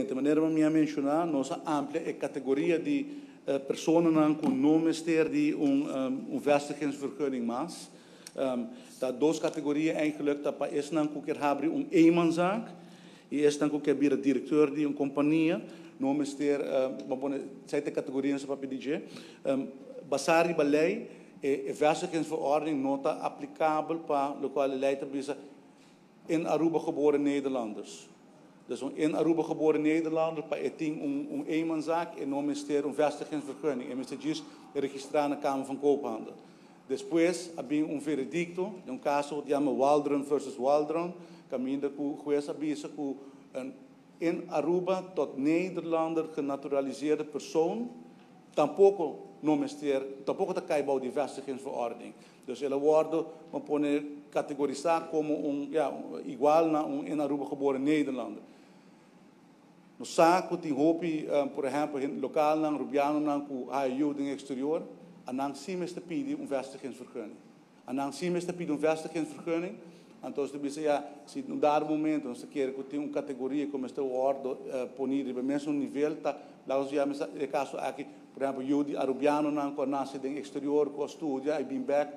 Excelente. Manera mi a menciona, nos a amplia e categoria di personanan cu no mester di un vestigingsvergunning mas. Ta dos categoria eigenlijk, ta pa esnan cu kier habri un eenmanszaak y esnan cu kier bira director di un compania, no mester, ban pone, esey ta e categoria nos a papia di dje. Basa riba ley, e vestigingsverordening no ta aplicabel pa locual e ley ta bisa in Aruba geboren Nederlanders. Dus un in Aruba geboren Nederlander pa e tin un eenmanszaak e no mester un vestigingsvergunning, e mester djis registra na Kamer van Koophandel. Despues a bin un veredicto den un caso cu ta yama Waldron versus Waldron, caminda cu hues a bisa cu un in Aruba tot Nederlander genaturaliseerde persoon tampoco no mester, tampoco ta cay bou di vestigingsverordening. Dus el a wordo, ban pone, categorisa como un, ja, igual na un in Aruba geboren Nederlander. Nos sa cu tin hopi, por ehempel, hende localnan, Rubianonan cu haya yu den exterior, a nan si mester pidi un vestigingsvergunning. A nan si mester pidi un vestigingsvergunning, anto nos ta bisa, ya, si un dado momento nos ta kere cu tin un categoria cu mester wordo poni riba e mesun nivel, ta, laga nos yama e caso aki, por ehempel, yu di Arubianonan cu a nace den exterior, cu a studia y bin bek,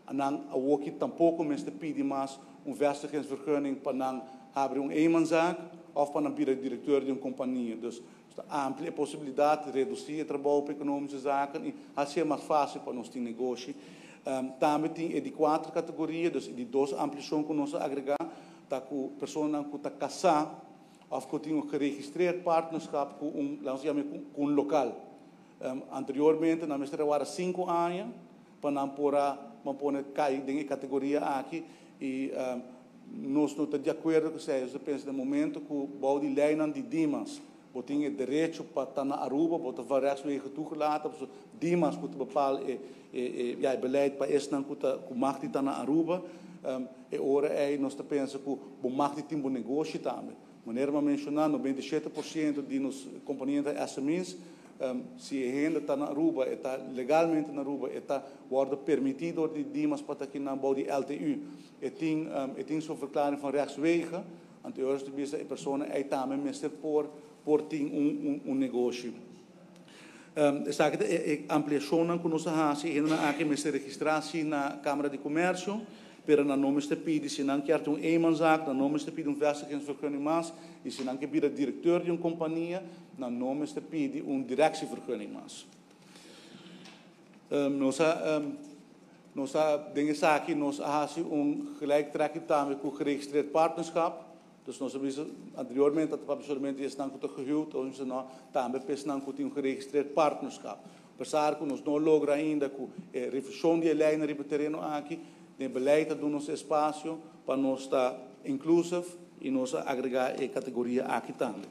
a nan awoki tampoco mester pidi mas un vestigingsvergunning pa nan habri un eenmanszaak of pa nan bira directeur di un compania. Dus nos ta amplia e posibilidad di reduci e trabou pa economische zaken y hacié mas facil pa nos tin negoshi. Tambe tin e di cuatro categoria, dus e di dos ampliacion cu nos a agrega ta cu personanan cu ta casa of cu tin un geregistreerd partnerschap cu un, laat ons yama cu un local. Anteriormente nan mester a wara 5 aña pa nan por a pone cay den e categoria aki y nos no ta di acuerdo cu esey. Nos ta pensa den momento cu bou di leynan di Dimas, bo tin e derecho pa ta na Aruba, bo ta van rechtswege toegelaten, so Dimas cu ta bepaal e, ja, e beleid pa esnan cu ta cu mag di ta na Aruba, e ora ey nos ta pensa cu bo mag di tin bo negoshi tambe. Manera mi a menciona, 97% di nos compania ta SMEs. Si e hende ta na Aruba, e ta legalmente na Aruba, e ta wordo permiti door di Dimas pa ta aki na bou di LTU. E tin su verklaring van rechtswege, anto e ta bisa e persona ey tambe mester por tin un negoshi. Esaki ta e ampliacion cu nos a haci, hende aki mester registra na Camara di Comercio, pero nan no mester pidi, si nan kier un eenmanszaak, nan no mester pidi un vestigingsvergunning mas, y si nan kier bira directeur di un compania, nan no mester pidi un directievergunning mas. Nos a, den esaki, nos a haci un gelijktrekking tambe cu geregistreerd partnerschap. Dus nos a bisa anteriormente dat solamente esnan cu ta gehuwd, of no, tambe esnan cu tin un geregistreerd partnerschap. Apesar cu nos no a logra ainda cu e revision di ley riba tereno aki, den beleid ta duna nos espacio pa nos ta inclusive y nos agrega e categoria aki tambe.